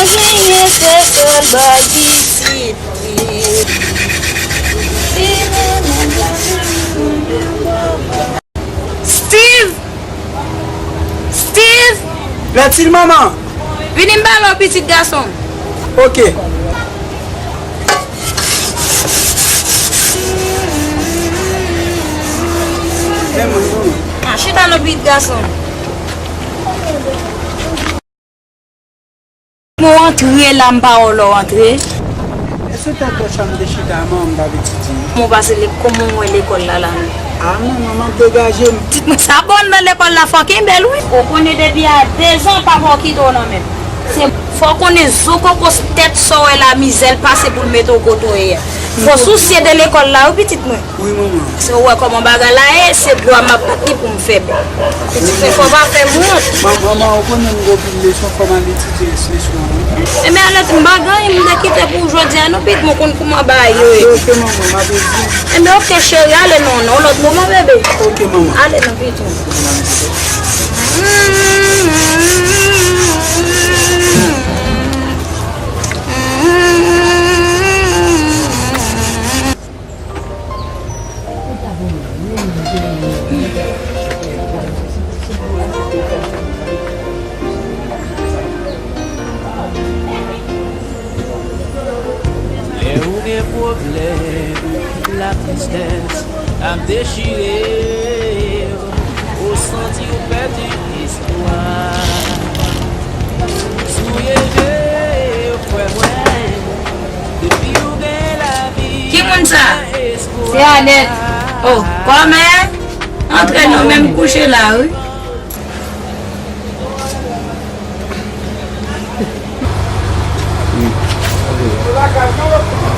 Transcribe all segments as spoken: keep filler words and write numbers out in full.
Genyen se sèl bay pitit li. Steve! Steve! Matil, manman! Vini m pale w, pitit gason m. Ok. Men mwen, manman. Ah, chita non, pitit gason m. Mwen antre la, m pa wè w lè w antre. E se tèt dwat sa m te chita a, manman, m t ap etidye. Kòman w pase le-, kòman w wè lekòl la la menm? A, manman, m ap degaje m. Pitit mwen, sa bon anndan lekòl la, fò w kenbe l, wi. Ou konnen depi a dezan, papa w kite w nan men m. Se, fò w konnen zo kokos tèt sa w wè la, mizè l pase pou l mete w kote w ye a. Fò w sousye de lekòl la, wi, pitit mwen. Wi, manman. Se ou wè kòman bagay la ye, se dwa m ap bat li pou m fè bèk. Pitit mwen, fò w pa fè m wont. Man-, manman, ou konnen m gen anpil leson, fò m al etidye leson an, wi. Enben, alèt, m pa gen anyen m te kite pou w jodi a, non, pitit mwen, ou konn kòman bagay yo ye. Ok, ok, manman, m ap etidye. Enben, ok, cheri, ale non, non, lòt moman, bebe. Ok, manman. Ale non, pitit mwen. Lè ou gen pwoblèm, latristès ap dechire w, ou santi w pèdi espwa. Souye je w, frè mwen, depi w gen lavi. Ki moun sa? Se Anèt. Oh, kòmè? Antre non, men m kouche la, wi.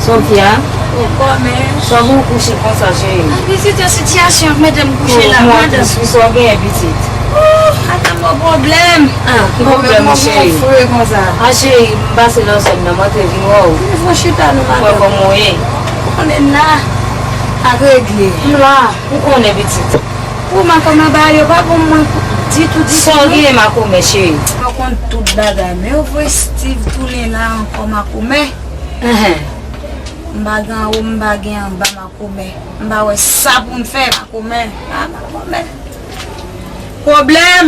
Sofia, kòmè? Kòman w kouche konsa, cheri? Pitit, yon sitiyasyon k mete m kouche la, madanm. Pitit, sa w genyen, pitit? Oh, ata m gen pwoblèm. Ah, ki pwoblèm, cheri? Kòmè, kòman w fre konsa? Ah, cheri, m pase nan zòn nan, m antre vin wè w. Men fò chita non, madanm. Mwen, kòman w ye? Ou konnen la, ak regle. M la. Ou konnen, pitit. Pou makomè bagay yo pa bon mwen ditou, ditou. Sa w genyen makomè, cheri? Mwen konn tout bagay, men ou voye Steve tounen la ankò makomè. Enhen. M pa gen anwo, m pa gen anba makomè. M pa wè sa pou m fè makomè. Ah, makomè. Pwoblèm!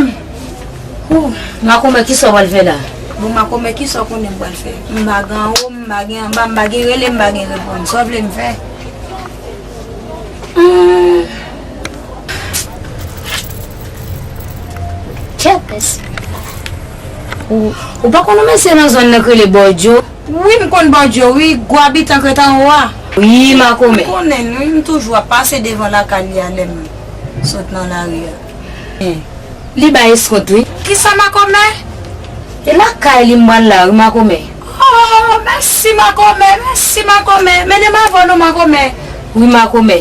Ou, makomè, kisa w pral fè la? Bon, makomè, kisa w konnen m pral fè? M pa gen anwo, m pa gen anba, m pa gen rele, m pa gen reponn. Sa w vle m fè? Hmm. Kèt, mesye. Ou, ou pa konn yon mesye nan zòn nan k rele Bòdyo? Wi, m konn Bòdyo, wi. Gwo abitan k ret anwo a. Wi, makomè. M konnen l, wi, m toujou ap pase devan lakay li a lè m sot nan lari a. Li bay eskont, wi. Kisa, makomè? E lakay li m pral la, wi, makomè. Oh, mèsi, makomè, mèsi, makomè. Mennen m avè w non, makomè. Wi, makomè.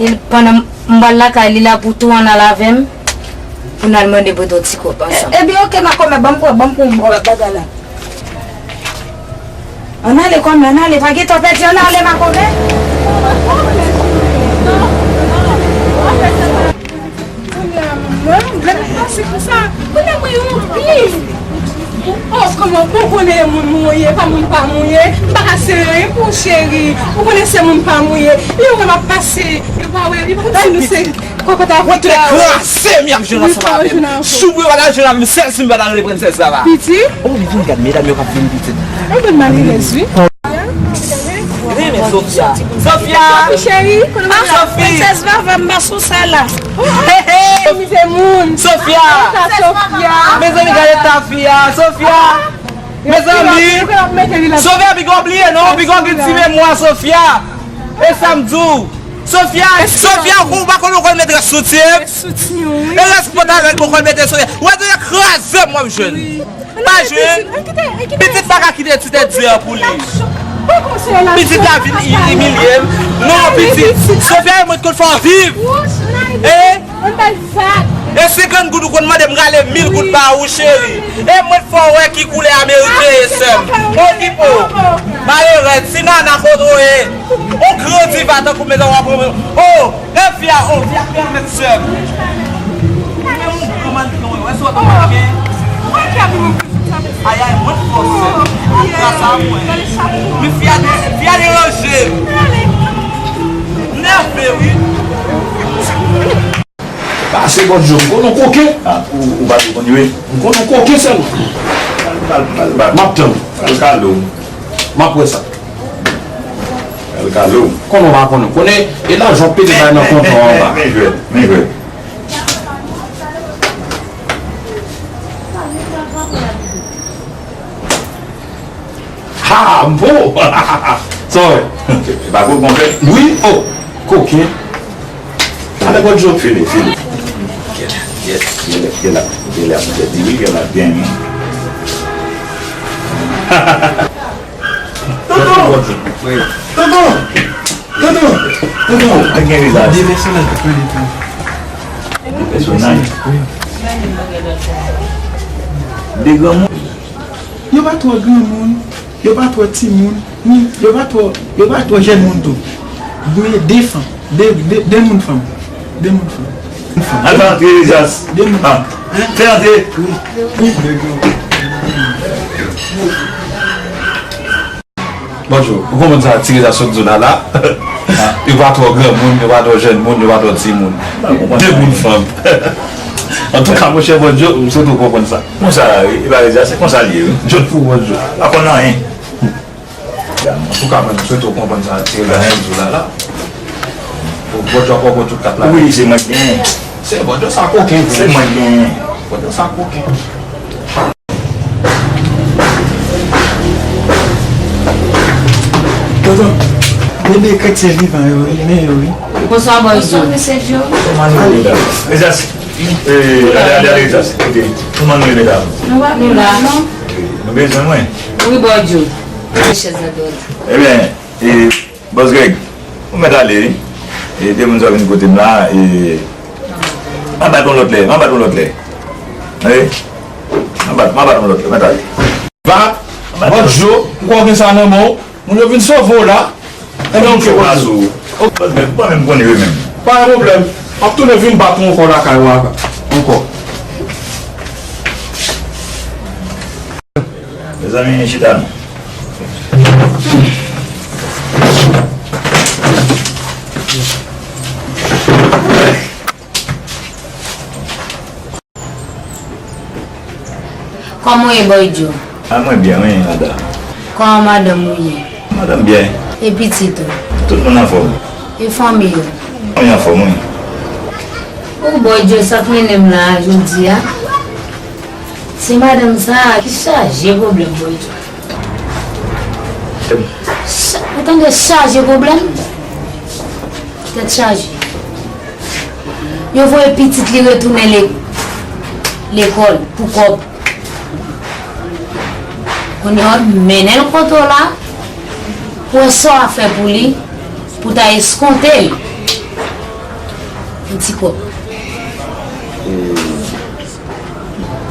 E pandan m pral lakay li la pou tou ann al avè m, pou n al mande pou yon ti kòb ansanm. E, ebyen, oke, makomè, ban m pran, ban m pran yon bagay la. Ann ale, kòmè, ann ale, pa gen tan pèdi, ann ale, makomè. Kounye a, mwen, lè m pase konsa, kounye a, mwen yon pli. Oh, kòman, bon, konnen e moun mwen ye, pa moun pa mwen ye, m pa ka sere anyen pou ou, cheri. Ou konnen se moun pa mwen ye. Yo wè m ap pase, yo pa wè, yo pa di nou se kòkòt avè kraze m y ap jwenn ansanm avè m. Jou mwen pa ta jwenn avè m, sèl si m pa ta reprann sèl sa va. Pitit? Oh, m vin gad medam yo k ap vin, pitit. Yon bann malerèz, wi. Renmen Sofia. Sofia! Sophie, cheri, konnen w ap la? Sophie! Prensès Vava, m pa sou sa la. Hey, hey! Sophie se moun. Sofia! Sa Sofia? Mezanmi, gade ta fi a, Sofia! Mezanmi! Sofia, piga w bliye non, piga w gen ti memwa, Sofia! E sa m di w. Sofia, Sofia, ou pa konn ou konn mete soutyen? Soutyen, wi. E rès pantalon ou konn mete soutyen. Ou wè, kraze m w ap jwenn. Pa jwenn. Pitit pa ka kite ti tèt di an pou li. Pitit la vin imilye m. Non, pitit. Sofia, mwen konn fè w viv. E? E senkant goud ou konn mande m rale mil goud ba ou, cheri. E mwen fè w wè ki koulè ameriken ye, sè m. Okipe w. Malerèz, ti nana kote w ye. On gran diva tankou medam w ap pran. Oh! E fi a, oh, fi a pran met sè m. Ou menm ou gran mannequin, ou wè sa w ap mannequin. Ayay, mwen fò sè. Gras a mwen. Men fi a de, fi a deranje m. Nève, wi. Pase bò Djo, m konn yon koken. Ah, ou, ou pa tou konn yo, wi. M konn yon koken sèlman. M ap tann. Al kale w. M ap wè sa. Al kale w. Konnen w pa konnen. Konnen, e lajan w pete bay nan kontan anba. Men jwèt, men jwèt. Ha, m po. Sa w wè? E pa koken w fè? Wi, oh, koken. Ale bò Djo. File, file. Gèt, gèt, gèt, gèt la, gèt la, gèt la, gèt la, byen, wi. Tonton! Tonton! Tonton! Tonton! Mwen gen vizaj. De pèsonaj k ap pale tou. De pèsonaj? Wi. De granmoun? Yo pa twò granmoun, yo pa twò timoun, ni yo pa twò, yo pa twò jèn moun tou. Gen de fanm, de, de, de moun fanm. De moun fanm. Al fè antre, Lizas. De moun fanm. Fè antre. Wi. Wi. Bòdjo, ou konprann sa Tireza sot di w la la? Yo pa twò granmoun, yo pa twò jèn moun, yo pa twò timoun. De moun fanm. Antouka, monchè Bòdjo, m swete w konprann sa. Konsa, e pa Tireza, se konsa l ye, wi. Jòt pou Bòdjo. Pa konn anyen. Antouka, mwen, m swete w konprann sa Tireza sot di w la la. Bòdjo ap pran tout kat la. Wi, se mwen k genyen. Se Bòdjo sa koken. Se mwen k genyen. Bòdjo sa koken. Tonton, bebe kretyen vivan yo, wi, men yo, wi. Bonswa, Bòdjo. Bonswa, mesye Djo. Kòman nou ye, medam? Mezanmi, eh, ale, ale, ale, mezanmi. Kote? Kòman nou ye, medam? Nou pa byen la, non. Nou bezwen mwen? Wi, Bòdjo. Chèz la, Bòdjo. Ebyen, eh, Bòs Grèg, ou mèt ale, wi. E de moun sa vin kote m la, e m a bat yon lòt lè, m a bat yon lòt lè. Wi. M a bat, m a bat yon lòt lè, mèt ale. Va, Bòdjo, ou kwè w gen sa nan men w? Moun yo vin sove w la. Ebyen, oke, Bòdjo. Bòs Grèg, ou pa menm konnen yo menm. Pa gen pwoblèm. M ap tounen vin bat ou ankò lakay ou ankò. Mezanmi, chita non. Kòman w ye, Bòdjo? A, mwen byen, wi, Ada. Kòman madanm ou ye? Madanm byen. E pitit ou? Tout moun anfòm. E fanmi yo? Fanmi anfòm, wi. Ou, Bòdjo, sa k mennen m la a jodi a. Se madanm sa a ki chaje pwoblèm, Bòdjo. Cha-, ou tande, chaje pwoblèm? Tèt chaje. Yo voye pitit li retounen le-, lekòl pou kòb. Kounye a, w ap mennen l kote w la, pou wè sa w a fè pou li, pou w ta eskonte l yon ti kòb.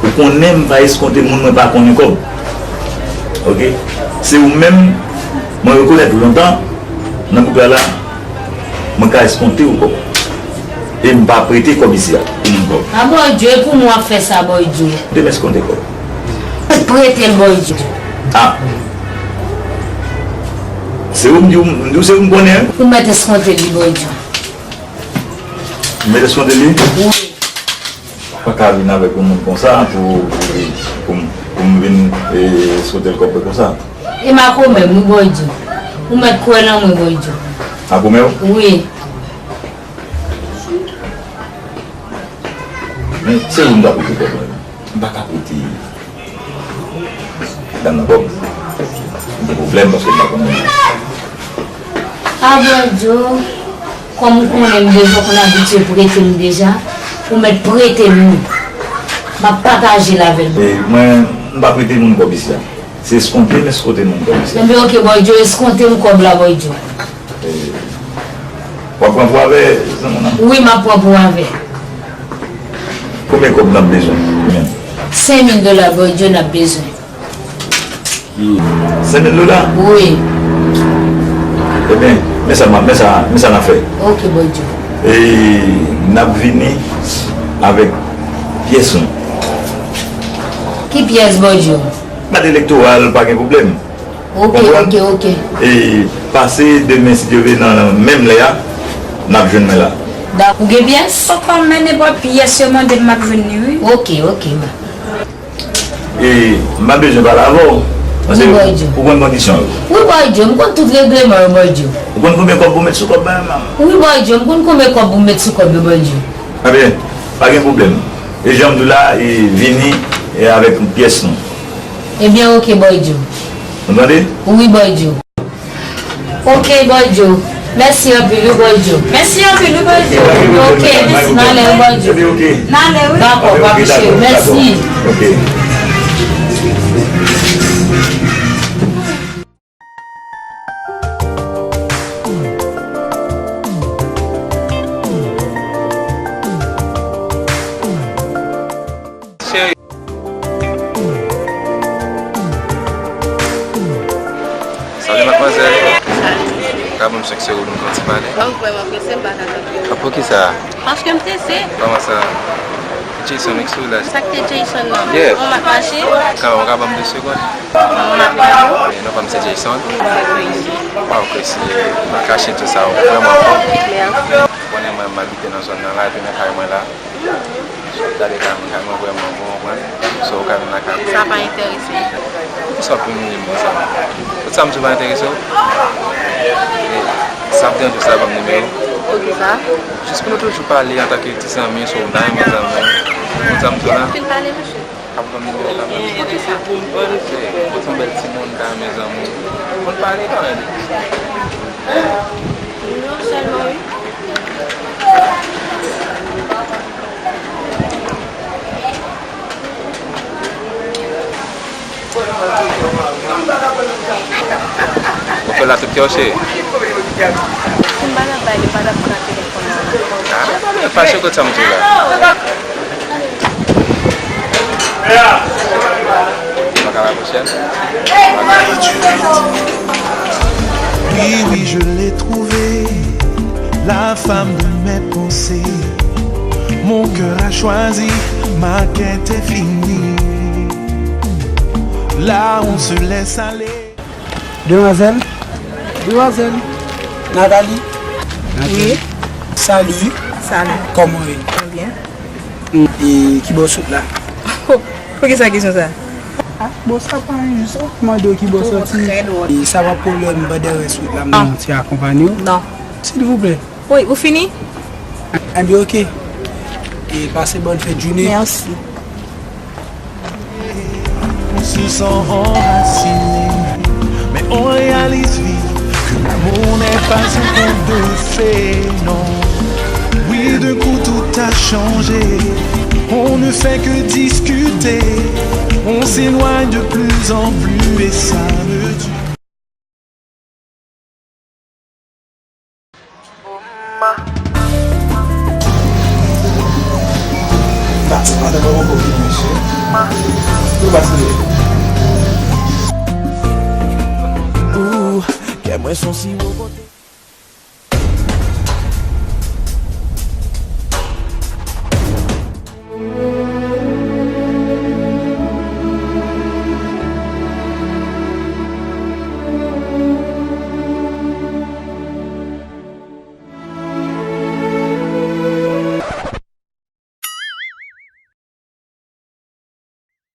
Ou konnen m pa eskonte moun mwen pa konnen kòb. Oke? Se ou menm, mwen rekonèt ou lontan, nan gwoup la la, mwen ka eskonte ou kòb. E m pa prete kòb isi a, pou moun kòb. A, Bòdjo, e pou mwen w ap fè sa, Bòdjo. De m eskonte kòb. Prete l, Bòdjo. A. Se ou m di w, m di w se ou m konnen. Ou mèt eskonte li, Bòdjo. M mèt eskonte li? Wi. Pa ka vin avèk yon moun konsa pou, pou, pou, pou m vin, e, eskonte l kòb konsa. E makomè m, wi, Bòdjo. Ou mèt kwè nan mwen, Bòdjo. Makomè w? Wi. Men, se ou m ta prete kòb la. M pa ka prete dam nan kòb. M gen pwoblèm paske m pa konnen. A, Bòdjo, kòm ou konnen m deja, ou konn abitye prete m deja, ou mèt prete m li. M ap pataje l avè l. E mwen, m pa prete moun kòb isi a. Se eskonte m eskonte moun kòb isi a. Enben, oke, Bòdjo, eskonte m kòb la, Bòdjo. E, w ap pran pou avè zanmi w lan? Wi, m ap pran pou avè. Konbyen kòb n ap bezwen? Konbyen? Senk mil dola, Bòdjo, n ap bezwen. Senk mil dola? Wi. Ebyen, men sa, men sa, men sa n a fè. Oke, Bòdjo. E n ap vini avèk pyès nou. Ki pyès, Bòdyo? Kat elektoral, pa gen pwoblèm. Ok, ok, ok. E pase demen, si Dye vle, nan menm lè a, n ap jwenn mwen la. Dak-, ou gen pyès? Papa, men nenpòt pyès yo mande m, m ap jwenn li, wi. Ok, ok, ma. E m pa bezwen pale avè w. Paske ou konn kondisyon yo. Wi, Bòdyo, m konn tout regleman yo, Bòdyo. Ou konn konbyen kòb pou met sou kòb, manman? Wi, Bòdyo, m konn konbyen kòb pou met sou kòb yo, Bòdyo. Ebyen, pa gen pwoblèm. E jan m di w la, e vini, e avèk pyès nou. Ebyen, ok, Bòdyo. Ou tande? Wi, Bòdyo. Ok, Bòdyo. Mèsi anpil, wi, Bòdyo. Mèsi anpil, wi, Bòdyo. Ok, mèsi, n ale, wi, Bòdyo. N ale, wi. Dakò, papa cheri, mèsi. Ok. Cheri. Salut, mademoiselle. Salut. Ka ban m senk euro pou n fè yon ti pale? Bon, m vrèman prese, m pa ka tann. A, poukisa? Paske m prese. Kòman sa? Jason, ex ou la? Sa k te Jason nan? Yeah. Ou m ap mache? Kòman, ou ka ban m de segonn? Ou m ap mache? Non, pa m se Jason. Waw, Chrissy, m ap kache tout sa, ou vrèman fò. Mèsi. Ou konnen mwen, m abite nan zòn nan la, epi nan kay mwen la. Gade kay mwen, kay mwen vrèman bon, ou konprann? So, ou ka vin lakay mwen. Sa pa enterese m. Poukisa w ap imilye m konsa? Tout sa m di w pa enterese w? E sa ap deranje w, sa ban m nimewo w. Poukisa? Jis pou nou toujou pale antanke ti zanmi, so m ta renmen zanmi w. Ou konn sa m di w la? Fin pale, mesye. Ka pou ban m nimewo w kanmenm? Poukisa? Poukisa? Ou se yon bèl timoun, m ta renmen zanmi w. Ou konn pale, pa anyen de plis. Nimewo sèlman, wi. Ou fè l ak tout kè w, cheri? Si m pa t ap bay li, m pa t ap pran telefòn nan. Ah, pa fache kot sa m di w la. Baka la pwochèn. Oui, oui, je l'ai trouvé, la femme de mes pensées. Mon cœur a choisi ma quête infinie. Là, on se laisse aller. Demwazèl. Demwazèl. Nathalie. Nathalie. Wi. Salut. Salut. Kòman w ye? Mwen byen. E ki bò w sot la? Poukisa kesyon sa? Ah, bon, sa pa anyen, jis mande w ki bò w soti. E sa pa pwoblèm, m pa dèyè sot la, m ti akonpanye w. Non. Silvouplè. Wi, ou fini? Enben, ok. E pase bòn fèt jounen. Mèsi. On se sent enraciné, mais on réalise vite que l'amour n'est pas un conte de fées, non. Oui, d'un coup tout a changé, on ne fait que discuter, on s'éloigne de plus en plus et ça me tue. Pati madan mwen poko vini, mesye. Yo pati. Ooh, kè mwen son siwo pote.